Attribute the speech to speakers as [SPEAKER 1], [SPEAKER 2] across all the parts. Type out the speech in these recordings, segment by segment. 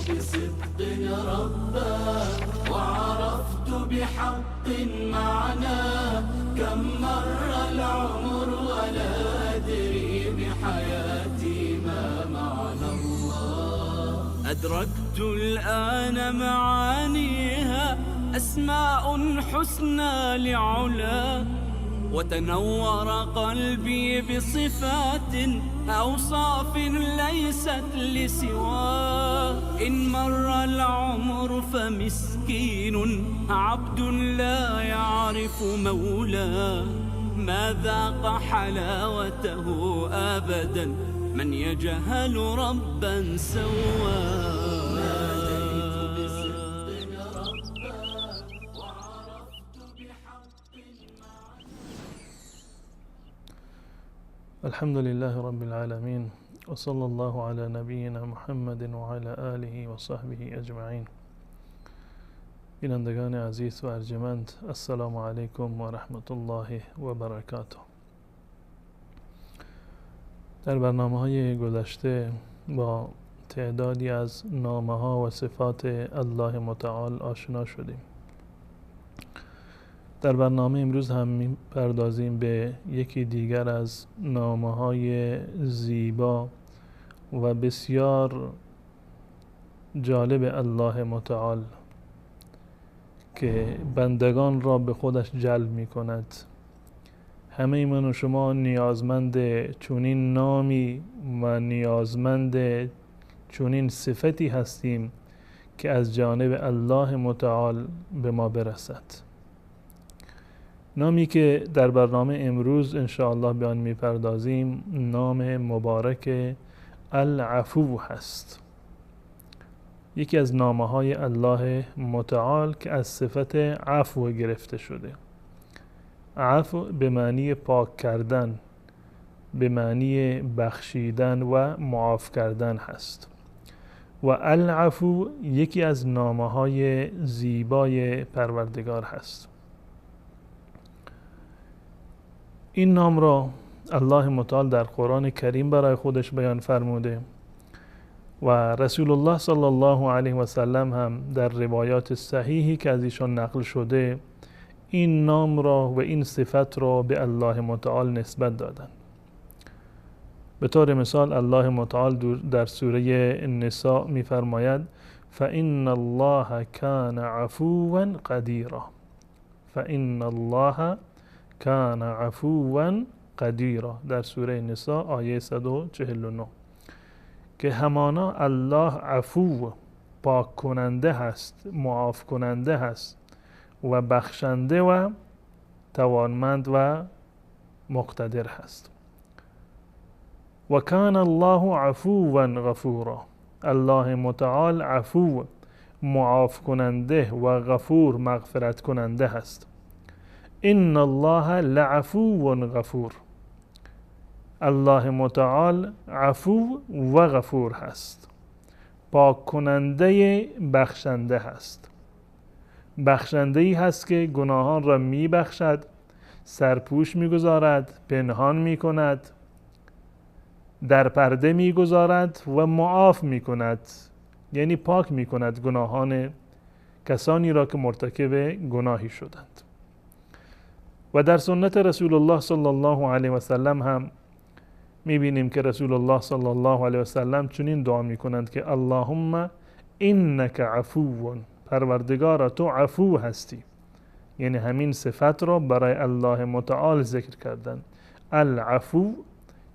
[SPEAKER 1] بصدق ربا وعرفت بحق معنى كم مر العمر ولا أدري بحياتي ما معنى الله. أدركت الآن معانيها أسماء حسنى لعلا، وتنور قلبي بصفات أوصاف ليست لسواه. إن مر العمر فمسكين عبد لا يعرف مولاه، ما ذاق حلاوته أبدا من يجهل ربا سواه.
[SPEAKER 2] الحمد لله رب العالمين، وصلى الله على نبینا محمد وعلى آله و صحبه اجمعین. بینندگان عزیز و ارجمند، السلام علیکم و رحمت الله و برکاته. در برنامه های گذشته با تعدادی از نامه ها و صفات الله متعال آشنا شدیم. در برنامه امروز هم می‌پردازیم به یکی دیگر از نامه‌های زیبا و بسیار جالب الله متعال که بندگان را به خودش جلب می‌کند. همه من و شما نیازمند چنین نامی و نیازمند چنین صفتی هستیم که از جانب الله متعال به ما برسد. نامی که در برنامه امروز انشاءالله به آن میپردازیم نام مبارک العفو هست، یکی از نامه های الله متعال که از صفت عفو گرفته شده. عفو به معنی پاک کردن، به معنی بخشیدن و معاف کردن هست و العفو یکی از نامه های زیبای پروردگار هست. این نام را الله متعال در قرآن کریم برای خودش بیان فرموده و رسول الله صلی الله علیه و سلم هم در روایات صحیحی که از ایشان نقل شده این نام را و این صفت را به الله متعال نسبت دادند. به طور مثال الله متعال در سوره النساء می‌فرماید فإن الله کان عفوا قدیرا، فإن الله کان عفوا قدیرا، در سوره نساء آیه 149، که همانا الله عفو، پاک کننده هست، معاف کننده هست و بخشنده و توانمند و مقتدر هست. و کان الله عفوا غفورا، الله متعال عفو، معاف کننده و غفور، مغفرت کننده هست. ان الله لعفو غفور، الله متعال عفو و غفور هست، پاک کننده بخشنده هست. بخشنده ای هست که گناهان را می بخشد، سرپوش می گذارد، پنهان می کند، در پرده می گذارد و معاف می کند، یعنی پاک می کند گناهان کسانی را که مرتکب گناهی شدند. و در سنت رسول الله صلی الله علیه و سلم هم میبینیم که رسول الله صلی الله علیه و سلم چنین دعا میکنند که اللهم انک عفو، پروردگارا تو عفو هستی. یعنی همین صفت را برای الله متعال ذکر کردن. العفو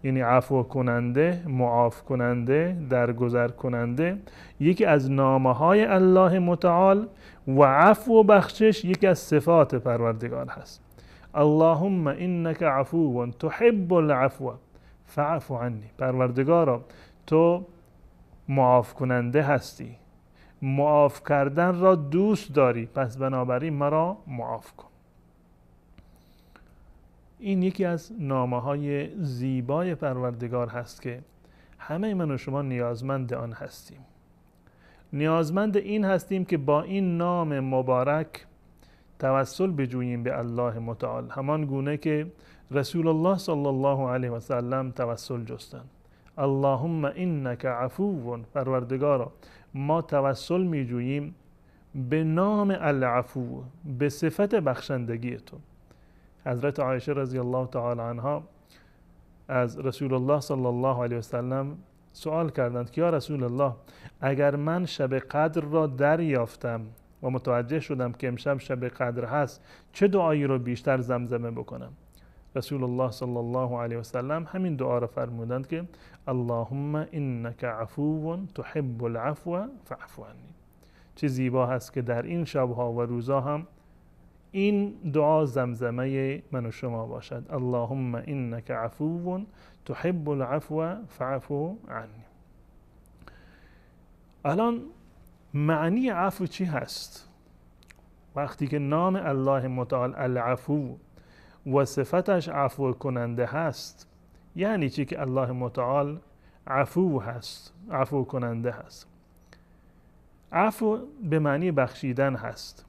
[SPEAKER 2] یعنی عفو کننده، معاف کننده، درگذر کننده، یکی از نامه های الله متعال و عفو و بخشش یکی از صفات پروردگار هست. اللهم انک عفو تحب العفو فاعف عنی، پروردگارا تو معاف کننده هستی، معاف کردن را دوست داری، پس بنابراین مرا معاف کن. این یکی از نامه های زیبای پروردگار هست که همه من و شما نیازمند آن هستیم. نیازمند این هستیم که با این نام مبارک توسل بجوییم به الله متعال، همان گونه که رسول الله صلی الله علیه و سلم توسل جستند. اللهم انک عفو، پروردگارا ما توسل میجوییم به نام العفو، به صفت بخشندگی تو. حضرت عایشه رضی الله تعالی عنها از رسول الله صلی الله علیه وسلم سوال کردند که یا رسول الله، اگر من شب قدر را دریافتم و متوجه شدم که امشب شب قدر هست، چه دعایی رو بیشتر زمزمه بکنم؟ رسول الله صلی الله علیه وسلم همین دعا را فرمودند که اللهم انک عفو تحب العفو فاعف عنی. چه زیبا هست که در این شبها و روزها هم این دعا زمزمه من و شما باشد. اللهم انک عفو تحب العفو فاعف عنی. الان معنی عفو چی هست؟ وقتی که نام الله متعال العفو و صفتش عفو کننده هست، یعنی چی که الله متعال عفو هست، عفو کننده هست. عفو به معنی بخشیدن هست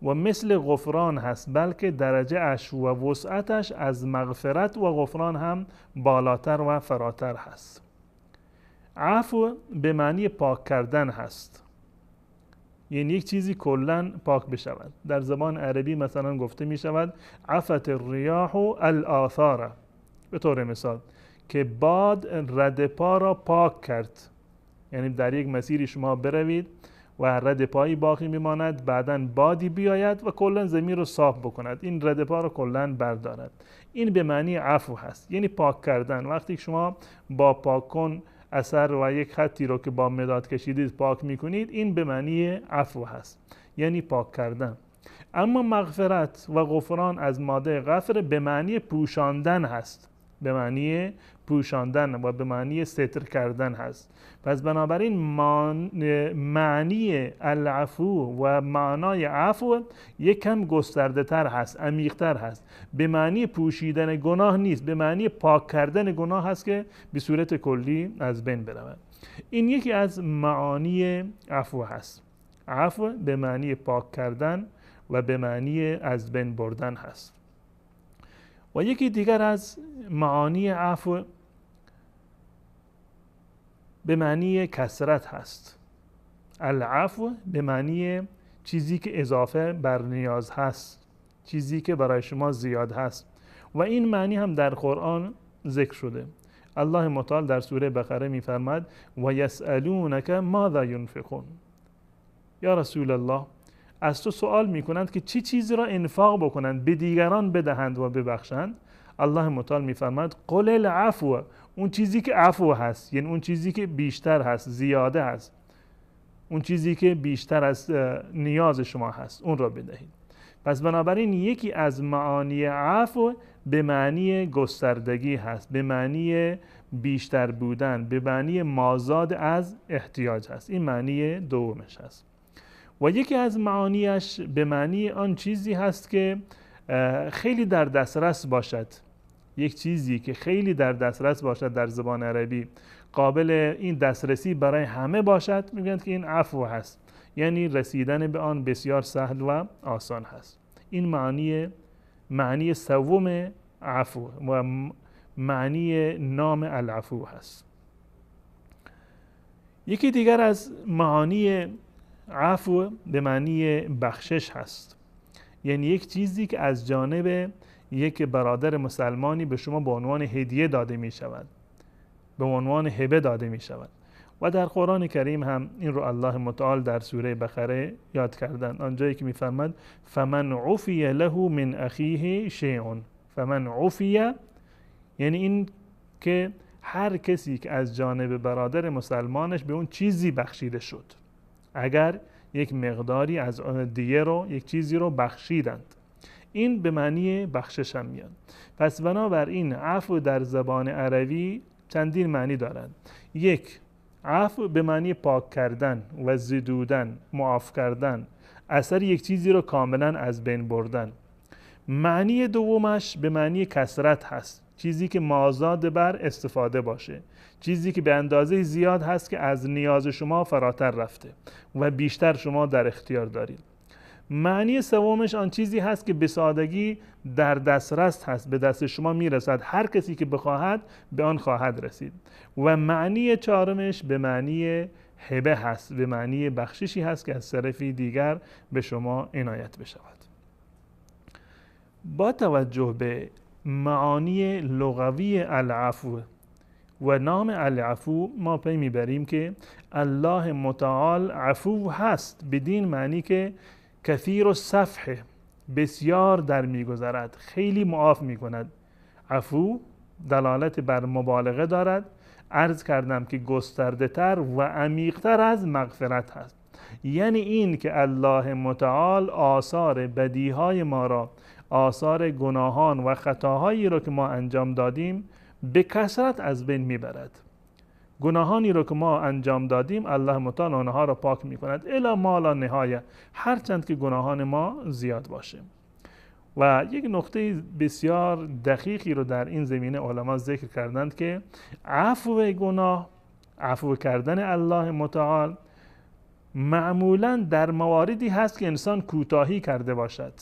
[SPEAKER 2] و مثل غفران هست، بلکه درجه اش و وسعتش از مغفرت و غفران هم بالاتر و فراتر هست. عفو به معنی پاک کردن هست، یعنی یک چیزی کلاً پاک بشود. در زبان عربی مثلا گفته می شود عفت الریاح الآثار، به طور مثال که باد رد پا را پاک کرد، یعنی در یک مسیری شما بروید و رد پایی باقی میماند، بعداً بادی بیاید و کلاً زمین رو صاف بکند، این رد پا رو کلاً بردارد. این به معنی عفو هست، یعنی پاک کردن. وقتی شما با پاک کن اثر و یک خطی رو که با مداد کشیدید پاک میکنید، این به معنی عفو هست، یعنی پاک کردن. اما مغفرت و غفران از ماده غفر به معنی پوشاندن هست، به معنی پوشاندن و به معنی ستر کردن هست. پس بنابراین معنی العفو و معنای عفو یکم گسترده تر هست، عمیق تر هست. به معنی پوشیدن گناه نیست، به معنی پاک کردن گناه هست که به صورت کلی از بین برود. این یکی از معانی عفو هست. عفو به معنی پاک کردن و به معنی از بین بردن هست. و یکی دیگر از معانی عفو به معنی کثرت هست. العفو به معنی چیزی که اضافه بر نیاز هست، چیزی که برای شما زیاد هست، و این معنی هم در قرآن ذکر شده. الله متعال در سوره بقره می‌فرماد و یسألونک ماذا ینفقون. یا رسول الله، از تو سوال میکنند که چی چیزی را انفاق بکنند، به دیگران بدهند و ببخشند. الله متعال میفرماد قل العفو، اون چیزی که عفو هست، یعنی اون چیزی که بیشتر هست، زیاده هست، اون چیزی که بیشتر از نیاز شما هست، اون را بدهید. پس بنابراین یکی از معانی عفو به معنی گستردگی هست، به معنی بیشتر بودن، به معنی مازاد از احتیاج هست. این معنی دومش هست. و یکی از معانیش به معنی آن چیزی هست که خیلی در دسترس باشد. یک چیزی که خیلی در دسترس باشد در زبان عربی، قابل این دسترسی برای همه باشد، میگویند که این عفو هست، یعنی رسیدن به آن بسیار سهل و آسان هست. این معنی سوم عفو و معنی نام العفو هست. یکی دیگر از معانی عفو به معنی بخشش هست، یعنی یک چیزی که از جانب یک برادر مسلمانی به شما به عنوان هدیه داده می شود، به عنوان هبه داده می شود. و در قرآن کریم هم این رو الله متعال در سوره بقره یاد کردن، آنجایی که می‌فرماد فمن عفی له من اخیه شیء. فمن عفی یعنی این که هر کسی که از جانب برادر مسلمانش به اون چیزی بخشیده شد، اگر یک مقداری از دیه رو، یک چیزی رو بخشیدند، این به معنی بخشش هم میاد. پس بنابراین عفو در زبان عربی چندین معنی دارند. یک، عفو به معنی پاک کردن و زدودن، معاف کردن، اثر یک چیزی رو کاملا از بین بردن. معنی دومش به معنی کثرت هست، چیزی که مازاد بر استفاده باشه، چیزی که به اندازه زیاد هست که از نیاز شما فراتر رفته و بیشتر شما در اختیار دارید. معنی سومش آن چیزی هست که به سادگی در دسترس هست، به دست شما میرسد، هر کسی که بخواهد به آن خواهد رسید. و معنی چهارمش به معنی هبه هست، به معنی بخششی هست که از طرفی دیگر به شما عنایت بشود. با توجه به معانی لغوی العفو و نام العفو ما پی میبریم که الله متعال عفو هست، بدین معنی که کثیر الصفح، بسیار در میگذرد، خیلی معاف میکند. عفو دلالت بر مبالغه دارد. عرض کردم که گسترده تر و عمیقتر از مغفرت هست، یعنی این که الله متعال آثار بدیهای ما را، آثار گناهان و خطاهایی را که ما انجام دادیم به کثرت از بین میبرد. گناهانی را که ما انجام دادیم الله متعال آنها را پاک میکند الی ما لا نهایه، هرچند که گناهان ما زیاد باشه. و یک نقطه بسیار دقیقی رو در این زمینه علما ذکر کردند که عفو گناه، عفو کردن الله متعال معمولا در مواردی هست که انسان کوتاهی کرده باشد،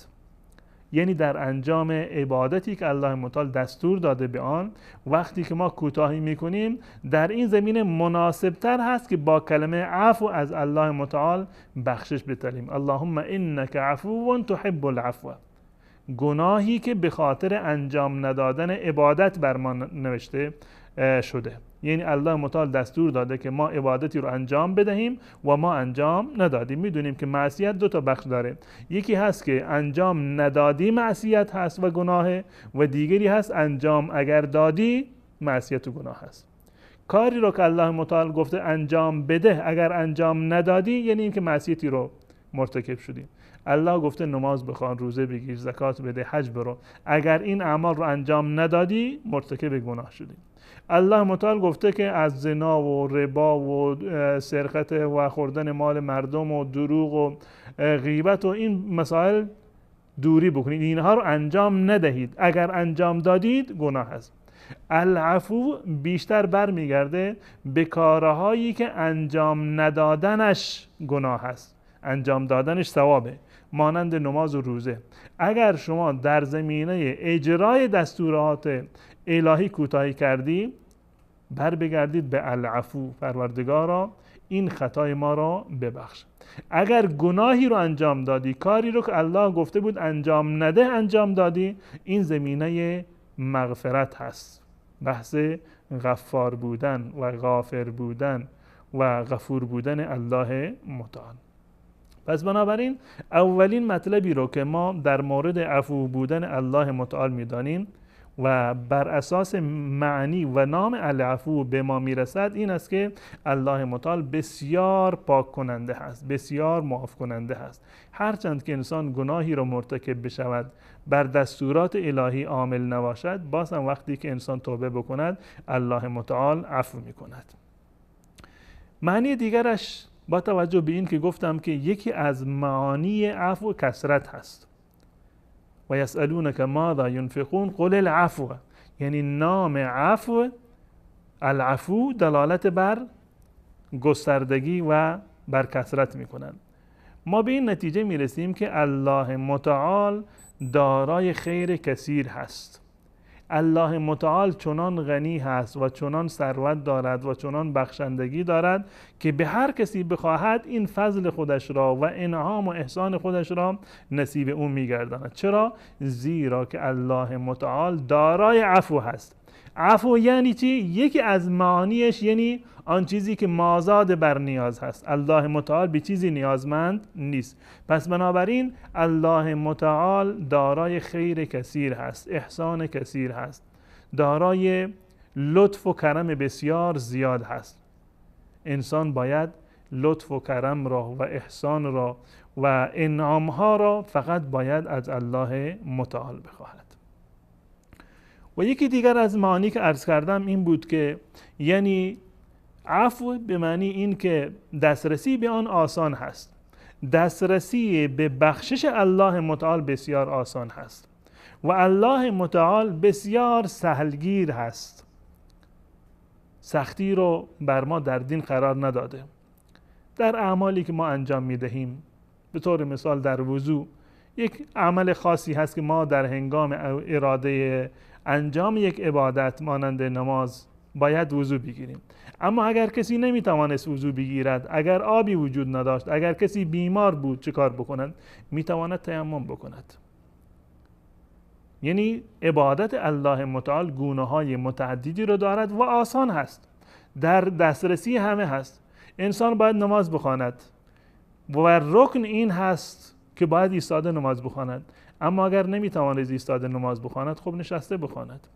[SPEAKER 2] یعنی در انجام عبادتی که الله متعال دستور داده به آن، وقتی که ما کوتاهی میکنیم در این زمینه مناسبتر هست که با کلمه عفو از الله متعال بخشش بطلبیم. اللهم انک عفو تحب العفو. گناهی که به خاطر انجام ندادن عبادت بر ما نوشته شده، یعنی الله متعال دستور داده که ما عبادتی رو انجام بدهیم و ما انجام ندادیم. میدونیم که معصیت دو تا بخش داره، یکی هست که انجام ندادی معصیت هست و گناهه، و دیگری هست انجام اگر دادی معصیت و گناه هست. کاری رو که الله متعال گفته انجام بده اگر انجام ندادی یعنی اینکه معصیتی رو مرتکب شدی. الله گفته نماز بخوان، روزه بگیر، زکات بده، حج برو، اگر این اعمال رو انجام ندادی مرتکب گناه شدی. الله متعال گفته که از زنا و ربا و سرقت و خوردن مال مردم و دروغ و غیبت و این مسائل دوری بکنید، اینها رو انجام ندهید، اگر انجام دادید گناه است. العفو بیشتر برمیگرده به کارهایی که انجام ندادنش گناه است، انجام دادنش ثوابه، مانند نماز و روزه. اگر شما در زمینه اجرای دستورات الهی کوتاهی کردی، بر بگردید به العفو، پروردگارا این خطای ما را ببخش. اگر گناهی رو انجام دادی، کاری رو که الله گفته بود انجام نده انجام دادی، این زمینه مغفرت هست. بحث غفار بودن و غافر بودن و غفور بودن الله متعال. پس بنابراین اولین مطلبی رو که ما در مورد عفو بودن الله متعال میدانیم و بر اساس معنی و نام العفو به ما میرسد این است که الله متعال بسیار پاک کننده هست، بسیار معاف کننده هست. هرچند که انسان گناهی رو مرتکب بشود، بر دستورات الهی عامل نباشد، باز هم وقتی که انسان توبه بکند الله متعال عفو میکند. معنی دیگرش با توجه به این که گفتم که یکی از معانی عفو کثرت هست، و یسألونک ماذا ینفقون قل العفو، یعنی نام عفو العفو دلالت بر گستردگی و بر کثرت میکنند. ما به این نتیجه میرسیم که الله متعال دارای خیر کثیر هست. الله متعال چنان غنی هست و چنان ثروت دارد و چنان بخشندگی دارد که به هر کسی بخواهد این فضل خودش را و انعام و احسان خودش را نصیب او میگرداند. چرا؟ زیرا که الله متعال دارای عفو هست. عفو یعنی چی؟ یکی از معانیش یعنی آن چیزی که مازاد بر نیاز هست. الله متعال به چیزی نیازمند نیست. پس بنابراین الله متعال دارای خیر کثیر هست، احسان کثیر هست، دارای لطف و کرم بسیار زیاد هست. انسان باید لطف و کرم را و احسان را و انعامها را فقط باید از الله متعال بخواهد. و یکی دیگر از معانی که عرض کردم این بود که یعنی عفو به معنی این که دسترسی به آن آسان هست، دسترسی به بخشش الله متعال بسیار آسان هست و الله متعال بسیار سهلگیر هست. سختی رو بر ما در دین قرار نداده. در اعمالی که ما انجام میدهیم، به طور مثال در وضو یک عمل خاصی هست که ما در هنگام اراده انجام یک عبادت مانند نماز باید وضو بگیریم. اما اگر کسی نمیتوانست وضو بگیرد، اگر آبی وجود نداشت، اگر کسی بیمار بود، چه کار بکند؟ میتواند تیمم بکند. یعنی عبادت الله متعال گونه های متعددی رو دارد و آسان هست، در دسترسی همه هست. انسان باید نماز بخواند و رکن این هست که باید ایستاده نماز بخواند. اما اگر نمیتوانست ایستاده نماز بخواند، خب نشسته بخواند.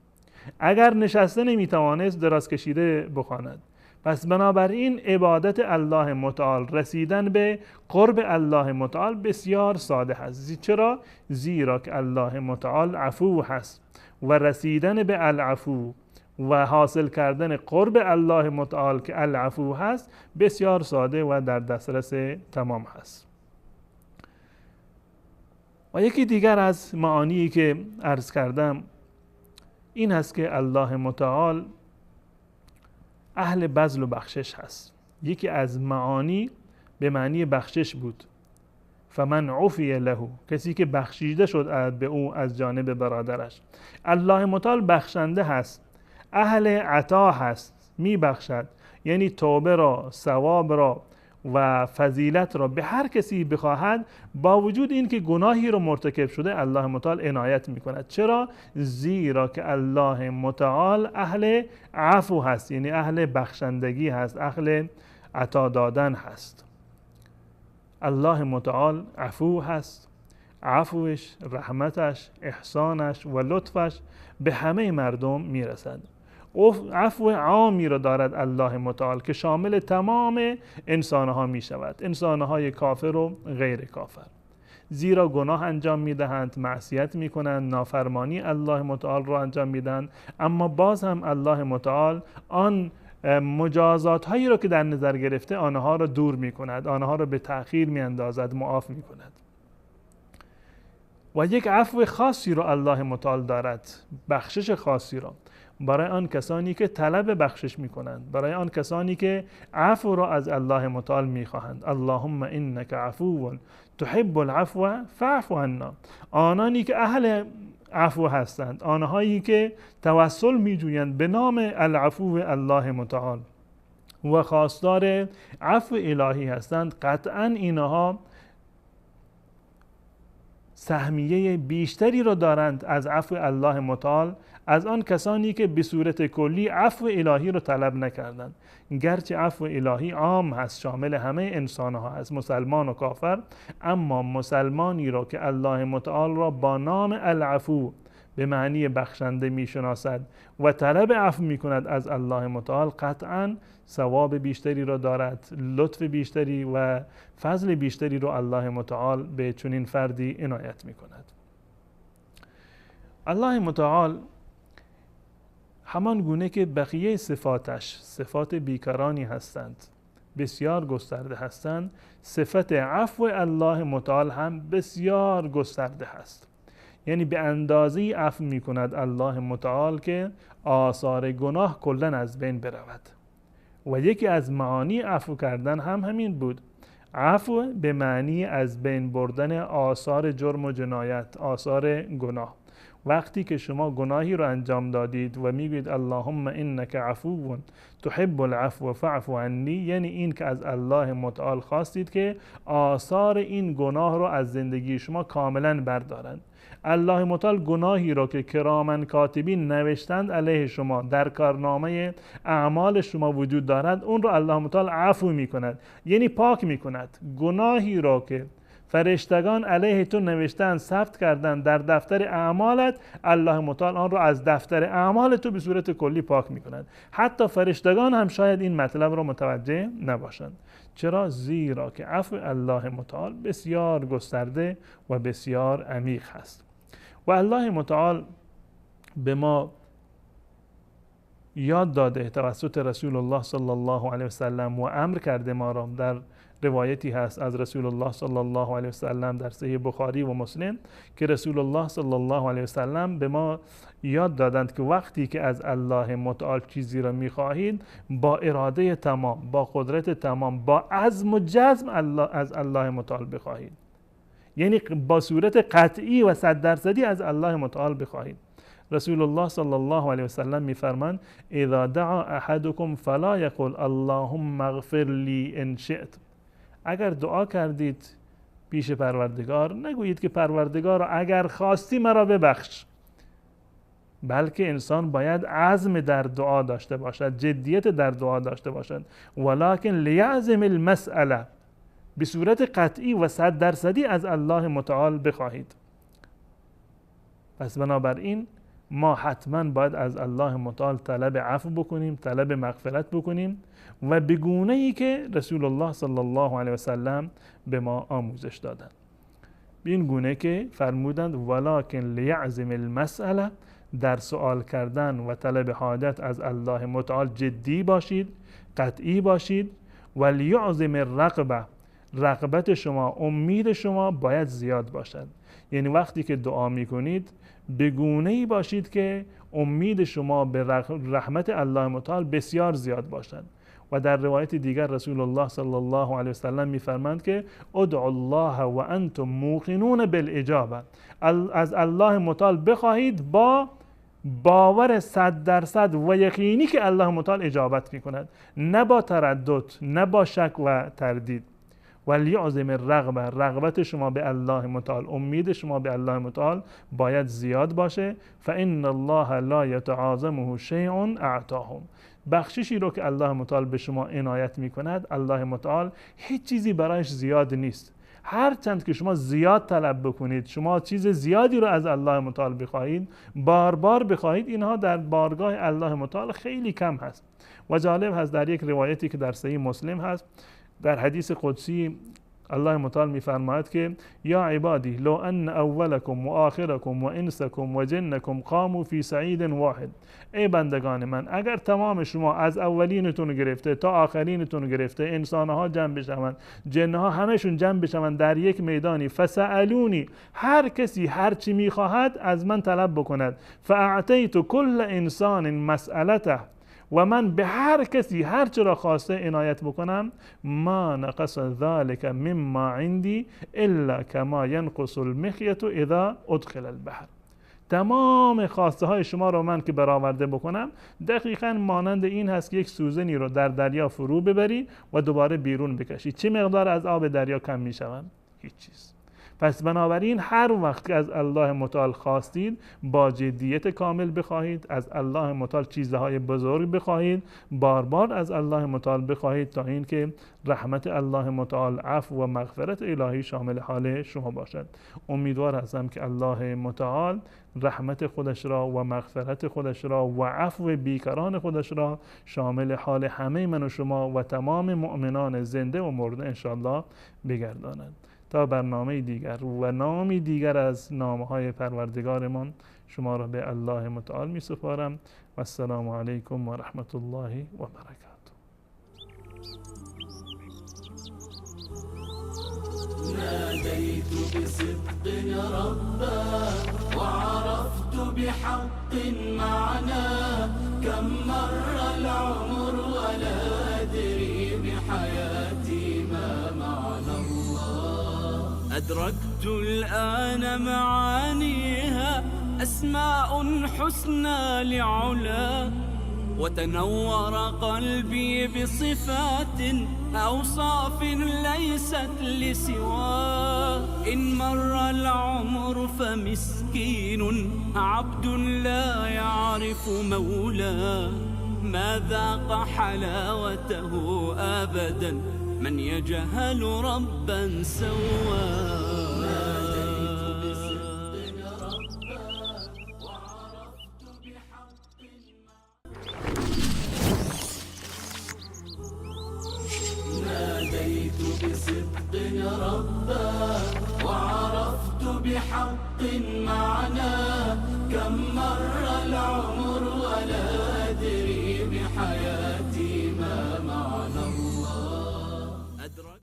[SPEAKER 2] اگر نشسته نمیتوانست، دراز کشیده بخواند. پس بنابراین عبادت الله متعال، رسیدن به قرب الله متعال بسیار ساده هست. چرا؟ زیرا که الله متعال عفو هست و رسیدن به العفو و حاصل کردن قرب الله متعال که العفو هست بسیار ساده و در دسترس تمام هست. و یکی دیگر از معانی که عرض کردم این هست که الله متعال اهل بذل و بخشش هست. یکی از معانی به معنی بخشش بود. فمن عفی له، کسی که بخشیده شد به او از جانب برادرش. الله متعال بخشنده هست، اهل عطا هست، میبخشد، یعنی توبه را، ثواب را و فضیلت را به هر کسی بخواهد، با وجود این که گناهی را مرتکب شده الله متعال عنایت میکند. چرا؟ زیرا که الله متعال اهل عفو هست، یعنی اهل بخشندگی هست، اهل عطا دادن هست. الله متعال عفو هست، عفوش، رحمتش، احسانش و لطفش به همه مردم میرسد. عفو عامی را دارد الله متعال که شامل تمام انسانها می شود، انسانهای کافر و غیر کافر، زیرا گناه انجام می دهند، معصیت می کنند، نافرمانی الله متعال را انجام می دهند، اما باز هم الله متعال آن مجازات هایی را که در نظر گرفته آنها را دور می کند، آنها را به تأخیر می اندازد، معاف می کند. و یک عفو خاصی را الله متعال دارد، بخشش خاصی را برای آن کسانی که طلب بخشش میکنند، برای آن کسانی که عفو را از الله متعال میخواهند. اللهم انک عفو تحب العفو فاعف عنا. آنانی که اهل عفو هستند، آنهایی که توسل میجویند به نام العفو الله متعال و خواستار عفو الهی هستند، قطعا اینها سهمیه بیشتری را دارند از عفو الله متعال از آن کسانی که به صورت کلی عفو الهی را طلب نکردند. گرچه عفو الهی عام هست، شامل همه انسانها هست، مسلمان و کافر، اما مسلمانی را که الله متعال را با نام العفو به معنی بخشنده میشناسد و طلب عفو میکند از الله متعال، قطعا ثواب بیشتری را دارد، لطف بیشتری و فضل بیشتری را الله متعال به چنین فردی عنایت میکند. الله متعال همان گونه که بقیه صفاتش صفات بیکرانی هستند، بسیار گسترده هستند، صفت عفو الله متعال هم بسیار گسترده هست. یعنی به اندازه‌ای عفو میکند الله متعال که آثار گناه کلاً از بین برود. و یکی از معانی عفو کردن هم همین بود. عفو به معنی از بین بردن آثار جرم و جنایت، آثار گناه. وقتی که شما گناهی رو انجام دادید و میگویید اللهم انک عفو تحب العفو فاعف عنی، یعنی این که از الله متعال خواستید که آثار این گناه رو از زندگی شما کاملا بردارند. الله متعال گناهی را که کرامن کاتبین نوشتند علیه شما، در کارنامه اعمال شما وجود دارد، اون رو الله متعال عفو میکند، یعنی پاک میکند. گناهی را که فرشتگان علیه تو نوشتن، ثبت کردن در دفتر اعمالت، الله متعال آن را از دفتر اعمال تو به صورت کلی پاک میکند. حتی فرشتگان هم شاید این مطلب را متوجه نباشند. چرا؟ زیرا که عفو الله متعال بسیار گسترده و بسیار عمیق هست. و الله متعال به ما یاد داده توسط رسول الله صلی الله علیه وسلم و امر کرده ما را، در روایتی هست از رسول الله صلی الله علیه وسلم در صحیح بخاری و مسلم که رسول الله صلی الله علیه وسلم به ما یاد دادند که وقتی که از الله متعال چیزی را میخواهید، با اراده تمام، با قدرت تمام، با عزم و جزم از الله متعال بخواهید، یعنی با صورت قطعی و 100% از الله متعال بخواهید. رسول الله صلی الله علیه وسلم میفرمایند اذا دعا احدکم فلا یقل اللهم اغفر لی ان شئت. اگر دعا کردید پیش پروردگار نگویید که پروردگار اگر خواستی مرا ببخش، بلکه انسان باید عزم در دعا داشته باشد، جدیت در دعا داشته باشد. ولکن لیعزم المسأله، به صورت قطعی و 100% از الله متعال بخواهید. پس بنابراین ما حتما باید از الله متعال طلب عفو بکنیم، طلب مغفرت بکنیم و به گونه ای که رسول الله صلی الله علیه وسلم به ما آموزش دادند، به این گونه که فرمودند ولکن لیعزم المسأله، در سوال کردن و طلب حاجت از الله متعال جدی باشید، قطعی باشید. و لیعظم الرغبه، رغبت شما، امید شما باید زیاد باشد. یعنی وقتی که دعا میکنید به گونه ای باشید که امید شما به رحمت الله متعال بسیار زیاد باشد. و در روایت دیگر رسول الله صلی الله علیه وسلم میفرمایند که ادعوا الله و انتم موقنون بالاجابه، از الله متعال بخواهید با باور 100% و یقینی که الله متعال اجابت میکند، نه با تردد، نه با شک و تردید. ولیعظم الرغبه، رغبت شما به الله متعال، امید شما به الله متعال باید زیاد باشه. فان الله لا یتعاظمه شیء اعطاهم، بخششی رو که الله متعال به شما عنایت میکند، الله متعال هیچ چیزی برایش زیاد نیست. هرچند که شما زیاد طلب بکنید، شما چیز زیادی رو از الله متعال بخواهید، بار بار بخواهید، اینها در بارگاه الله متعال خیلی کم هست. و جالب هست در یک روایتی که در صحیح مسلم هست، در حدیث قدسی الله متعال میفرماید که یا عبادی لو ان اولکم و آخرکم و انسکم و جنکم قاموا فی صعید واحد، ای بندگان من اگر تمام شما از اولینتون گرفته تا آخرینتون گرفته، انسانها جمع بشوند، جنها همشون جمع بشوند در یک میدانی، فسألونی، هر کسی هر چی میخواهد از من طلب بکند، فاعطیت کل انسان مسألته، و من به هر کسی هر چه را خواسته عنایت بکنم، ما نقص ذلك مما عندي الا كما ينقص المخیط اذا ادخل البحر. تمام خواسته های شما رو من که برآورده بکنم دقیقاً مانند این هست که یک سوزنی رو در دریا فرو ببری و دوباره بیرون بکشی، چه مقدار از آب دریا کم می شوند؟ هیچ چیز. پس بنابراین هر وقت که از الله متعال خواستید با جدیت کامل بخواهید، از الله متعال چیزهای بزرگ بخواهید، بار بار از الله متعال بخواهید تا اینکه رحمت الله متعال، عفو و مغفرت الهی شامل حال شما باشد. امیدوار هستم که الله متعال رحمت خودش را و مغفرت خودش را و عفو بیکران خودش را شامل حال همه من و شما و تمام مؤمنان زنده و مرده انشاءالله بگرداند. تا برنامه دیگر و نامی دیگر از نامهای پروردگارمان شما را به الله متعال می سپارم. و السلام علیکم و رحمت الله و برکاته.
[SPEAKER 1] ناديت بصدق ربا وعرفت بحق معنا، كم مر العمر ولا أدري بحياتي ما معنى الله. أدركت الآن معانيها، أسماء حسنى لعلا، وتنور قلبي بصفات أوصاف ليست لسواه. إن مر العمر فمسكين عبد لا يعرف مولاه، ما ذاق حلاوته أبدا من يجهل ربا سواه. ناديت بصدق ربا وعرفت بحق معناه.